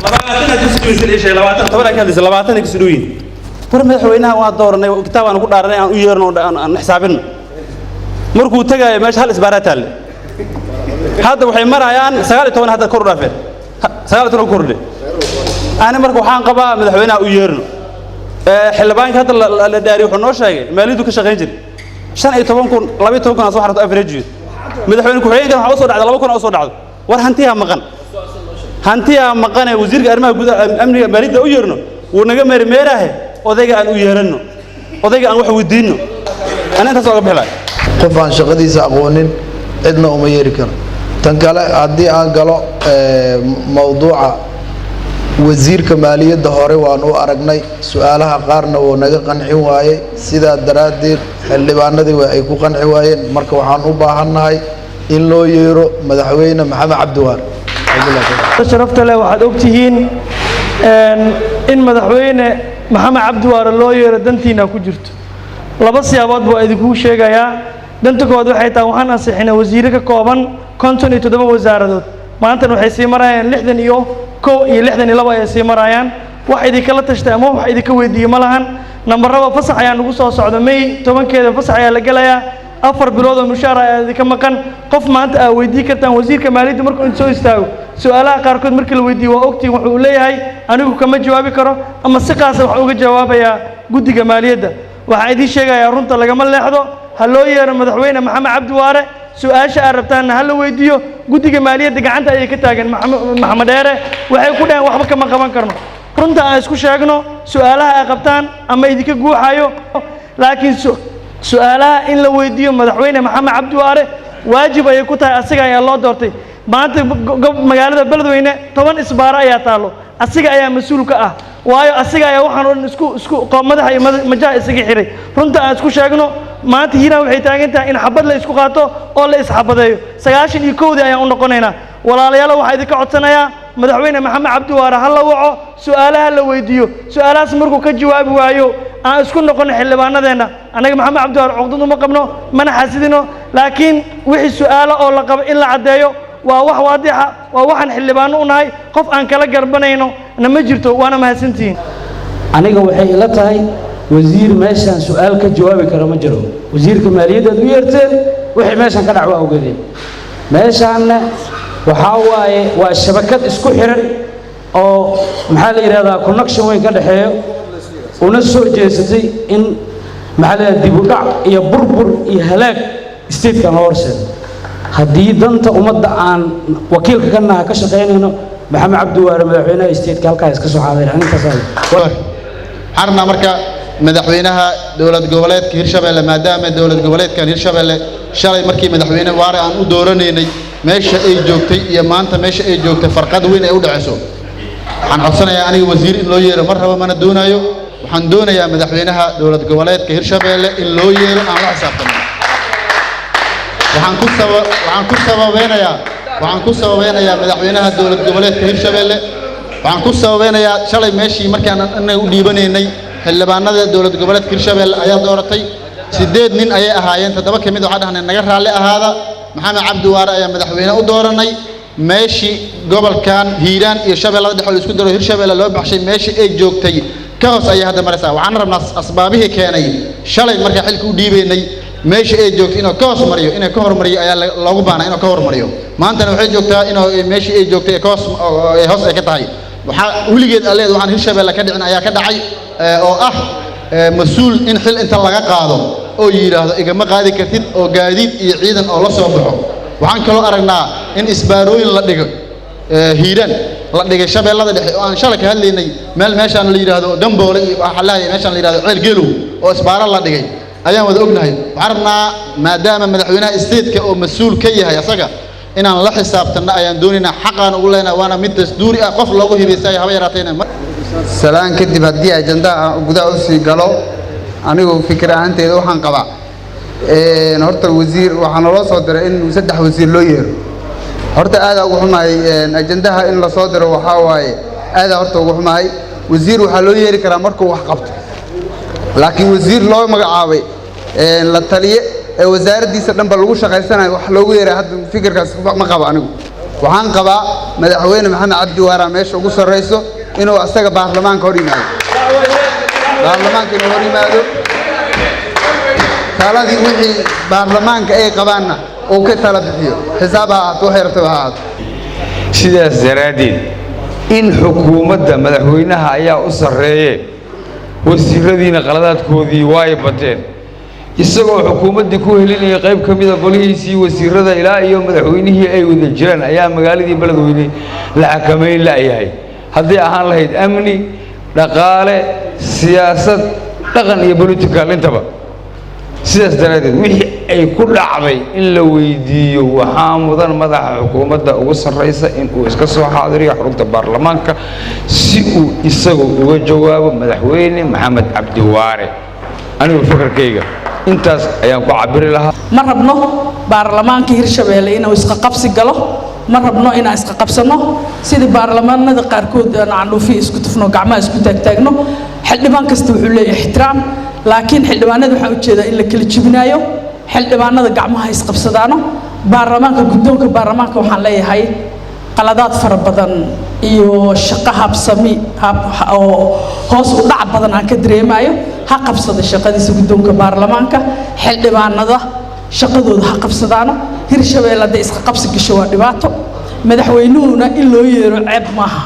20 aad kasoo dhaweysan ii sheeg, 20, 10 aad ka hadlaysa, 20 ay kasoo dhow yihiin. War madaxweynaha waa dooranay, kitaab aan ku dhaaranay, aan u yeerno oo aan xisaabinno. Markuu tagaayo meesha hal isbaaraa taalle, hadda waxay marayaan 19, hadda kor u dhaafeen, 19 ku kordhe. Ani marka waxaan qabaa madaxweynaha u yeerno. Xildhibaanka hadda la dhaariyey wuxuu noo sheegay maaliyaddu ka shaqayn jiray, 15,000, 12,000 aan soo xarto average. Madaxweyne ku-xigeenkan waxaa usoo dhacda 2,000 usoo dhacdo. War hantiyaa maqan, hantiyaa maqane. Wasiirka arrimaha gudaha, amniga, maaliyadda u yeerno, wuu naga meermeeraahe. Odayga aan u yeeranno, odayga aan wax weydiinno. Ani intaas oga bixi lahay. Qof aan shaqadiisa aqoonin cidna uma yeeri karo. Tan kale, haddii aan galo mowduuca wasiirka maaliyadda, hore waan u aragnay, su-aalaha qaarna wuu naga qancin waayey. Sidaa daraaddeed xildhibaanadii waa ay ku qanci waayeen. Marka waxaan u baahannahay in loo yeero madaxweyne Maxamed Cabdiwaar. Sharafta leh, waxaad ogtihiin in madaxweyne Maxamed Cabdiwaare loo yeero dantiina ku jirto. Laba siyaabood buu idinkugu sheegayaa. Danta koowaad waxay tahay, waxaan ansixinay wasiire ka kooban 57 wasaaradood. Maantana waxay sii marayaan 61 iyo 62 ayay sii marayaan. Wax idinkala tashtay ama wax idinka weydiiyey ma lahan. Nambarada fasax ayaa nagu soo socda. May 10-keeda fasax ayaa la gelayaa. 4 bilood oo mushaar ayaa idinka maqan. Qof maanta aa weydii kartaan wasiirka maaliyadda markuu in soo istaago, su-aalaha qaarkood markii la weydiiyo, waa ogtihiin, wuxuu leeyahay anigu kama jawaabi karo ama si qaasa wax uga jawaabayaa guddiga maaliyadda. Waxaan idiin sheegayaa, runta lagama leexdo. Ha loo yeero madaxweyne Maxamed Cabdi Waare, su-aasha aad rabtaanna ha la weydiiyo. Guddiga maaliyadda gacanta ayay ka taagan Maxamed Dheere, waxay ku dhaheen waxba kama qaban karno. Runta aan isku sheegno, su-aalaha ay qabtaan ama idinka guuxayo, laakiin su-aalaha in la weydiiyo madaxweyne Maxamed Cabdi Waare waajib ayay ku tahay, asiga ayaa loo doortay. Maanta magaalada Beledweyne 10 isbaaro ayaa taallo, asiga ayaa mas-uul ka ah, waayo asiga ayaa waxaan oo dhan isku madaxa iyo majaha isaga xiray. Runta aan isku sheegno, maanta Hiiraan waxay taagan tahay in xabad la isku qaato oo la isxabadeeyo. 91-dii ayaan u noqonaynaa. Walaalayaal, waxaa idinka codsanayaa madaxweyne Maxamed Cabdi Waare ha la waco, su-aalaha la weydiiyo. Su-aalahaas markuu ka jawaabi waayo, aan isku noqono xildhibaanadeenna. Annaga Maxamed Cabdi Waare cuqdad uma qabno, mana xasidino, laakiin wixii su-aalo oo la qabo in la caddeeyo waa wax waadixa, waa waxaan xildhibaano u nahay. Qof aan kala garbanayno na ma jirto, waana mahadsantihiin. Aniga waxay ila tahay wasiir meeshaan su-aal ka jawaabi kara ma jiro. Wasiirka maaliyaddaad u yeerteen, wixii meeshan ka dhac waa ogadeen. Meeshaanna waxaa waaye waa shabakad isku xiran oo maxaa la yidhahdaa, connection weyn ka dhexeeyo, una soo jeesatay in maxaa la yidhahdaa, dib u dhac iyo burbur iyo halaag statekan loo horseedo. Haddii danta ummadda aan wakiilka ka naha ka shaqaynayno, Maxamed Cabdi Waare, madaxweynaha stateka, halkaa iska soo xaadir. Intaas. Waxaan rabnaa marka madaxweynaha dowlad goboleedka Hirshabelle, maadaama dowlad goboleedkan Hirshabelle shalay markii madaxweyne Waare aan u dooranaynay meesha ay joogtay iyo maanta meesha ay joogtay farqad weyn ay u dhacayso, waxaan codsanayaa, aniga wasiir in loo yeero mar raba, mana doonayo. Waxaan doonayaa madaxweynaha dowlad goboleedka Hirshabelle in loo yeero, aan la xisaabtano. Waxaan ku sababeynayaa madaxweynaha dowlad goboleedka Hirshabelle, waxaan ku sababeynayaa shalay meeshii markaan innaga u dhiibanaynay, xildhibaanada dowlad goboleedka Hirshabelle ayaa dooratay. Sideed nin ayay ahaayeen, toddoba ka mid waxaa dhahnay naga raalli ahaada, Maxamed Cabdi Waare ayaa madaxweyne u dooranay. Meeshii gobolkan Hiiraan iyo Shabeellada Dhexe la isku daro Hirshabelle loo baxshay, meeshii ay joogtay ka hoos ayay hadda maraysaa. Waxaan rabnaa asbaabihii keenay shalay markaa xilka u dhiibaynay meesha ay joogtay inuu ka hoos mariyo, inuu ka hormariyo ayaa loogu baahnaa inuu ka hormariyo. Maantana waxay joogtaa inuu meeshii ay joogtay ka hoos ay hoos ay ka tahay. Waxaa weligeed alleed waxaan Hirshabelle ka dhicin ayaa ka dhacay, oo ah mas-uul in xil inta laga qaado oo yidhaahdo igama qaadi kartid, oo gaadiid iyo ciidan oo la soo baxo. Waxaan kaloo aragnaa in isbaarooyin la dhigo Hiiraan, la dhigay Shabeellada Dhexe, oo aan shalay ka hadlaynay meel meeshaan la yidhaahdo Gamboole iyo waxaa lahaya meeshaan la yidhahdo Ceel Geelow oo isbaaro la dhigay ayaan wada ognahay. Waxaan rabnaa maadaama madaxweynaha stateka oo mas-uul ka yahay asaga inaan la xisaabtanno ayaan doonaynaa, xaqaan ugu leenahay, waana mid dastuuri ah. Qof loogu hibaysayo haba yaraatayna. Salaan kadib, haddii ajandaha aan gudaha usii galo, anigu fikir ahaanteeda waxaan qabaa, horta wasiir waxaa naloo soo diray in saddex wasiir loo yeero. Horta aadaa ugu xumahay ajandaha in lasoo diro. Waxaa waaye aadaa horta ugu xumahay. Wasiir waxaa loo yeeri karaa markuu wax qabto, laakiin wasiir loo magacaabay la taliye ee wasaaraddiisa dhanba lagu shaqaysanayo wax loogu yeeray, hadda fikirkaas ma qabo anigu. Waxaan qabaa Madaxweyne Maxamed Cabdi Waara meesha ugu sarrayso inuu asaga baarlamaanka hor yimaado, baarlamaanka inuu hor yimaado, taladii wixii baarlamaanka ay qabaanna uu ka tala bixiyo, xisaab ha ahaato, waxay rabtaba ha ahaato. Sidaas daraaddeed in xukuumadda madaxweynaha ayaa u sarreeye, wasiiradiina qaladaadkoodii way bateen, isagoo xukuumaddii ku helinaya qayb ka mida golihiisii wasiirada ilaa iyo madaxweynihii ay wada jiraan ayaa magaaladii Beledweyne la xakamayn la'yahay, hadday ahaan lahayd amni, dhaqaale, siyaasad, dhaqan iyo political intaba. Sidaas daraaddeed wixii ay ku dhacday in la weydiiyo waxaa mudan madaxa xukuumadda ugu sarraysa in uu iska soo xaadiriyo xarunta baarlamaanka si uu isagu uga jawaabo madaxweyne Maxamed Cabdi Waare. Anigu fakarkayga intaas ayaan ku cabiri lahaa. Ma rabno baarlamaanka Hirshabeelle inuu isqaqabsi galo, ma rabno inaan isqaqabsano sidii baarlamaanada qaarkood aan candhuufiya isku tufno, gacmaha isku taagtaagno. Xildhibaan kasta wuxuu leeyahay ixtiraam, laakiin xildhibaanada waxaan ujeedaa in la kala jibinaayo. Xildhibaanada gacmaha isqabsadaano. Baarlamaanka, guddoonka baarlamaanka waxaan leeyahay qaladaad fara badan iyo shaqo habsami oo hoos u dhac badan aan ka dareemayo. Ha qabsada shaqadiisa guddoonka baarlamaanka, xildhibaanada shaqadooda ha qabsadaano. Hirshabeelle hadday isqa qabsi gasho waa dhibaato. Madaxweynuhuna in loo yeero ceeb maaha.